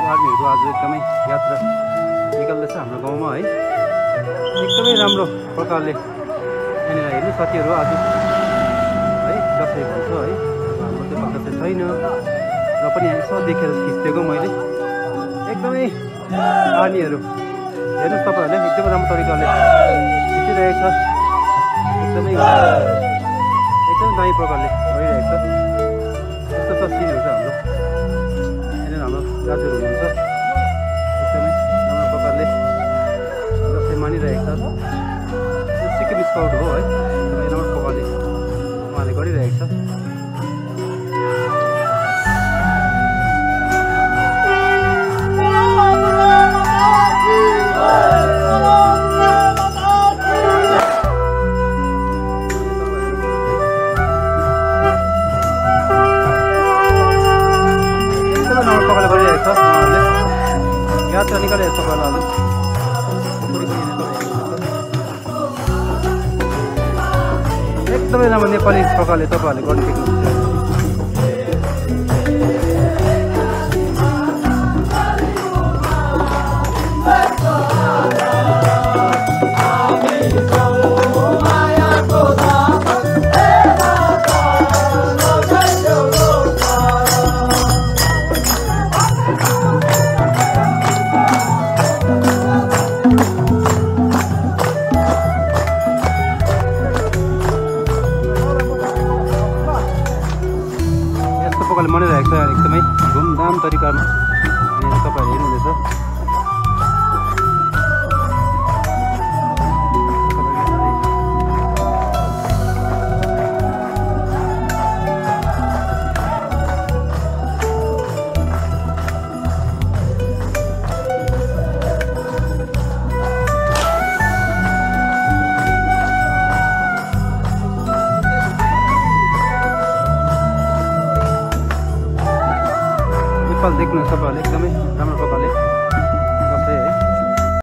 आर्मीहरू आज एकदमै यात्रा निकाल्दैछ हाम्रो गाउँमा है। एकदमै राम्रो प्रकारले यहाँनिर हेर्नु साथीहरू आज है दसैँ भन्छ है। हाम्रो त्यो दसैँ छैन र पनि यहाँ यसो देखेर खिच्दिएको मैले। एकदमै आर्मीहरू हेर्नुहोस् तपाईँहरूले एकदमै राम्रो तरिकाले खिचिरहेको छ। एकदमै दामी प्रकारले गरिरहेको छ। यस्तो छ सिनहरू छ हाम्रो हाम्रो दाजुहरू हुनुहुन्छ एकदमै राम्रो प्रकारले दसैँ मानिरहेको छ। यो सिक्किम स्काउट हो है। एकदमै राम्रो प्रकारले उहाँले गरिरहेको छ। यात्रा निकालेको तपाईँलाई एकदमै राम्रो नेपाली प्रकारले तपाईँहरूले गर्नु सक्नुहुन्छ। मनाइरहेको छ एकदमै धुमधाम तरिकामा तपाईँहरूले हेर्नुहुँदैछ। नेपाल देख्नु तपाईँहरूले एकदमै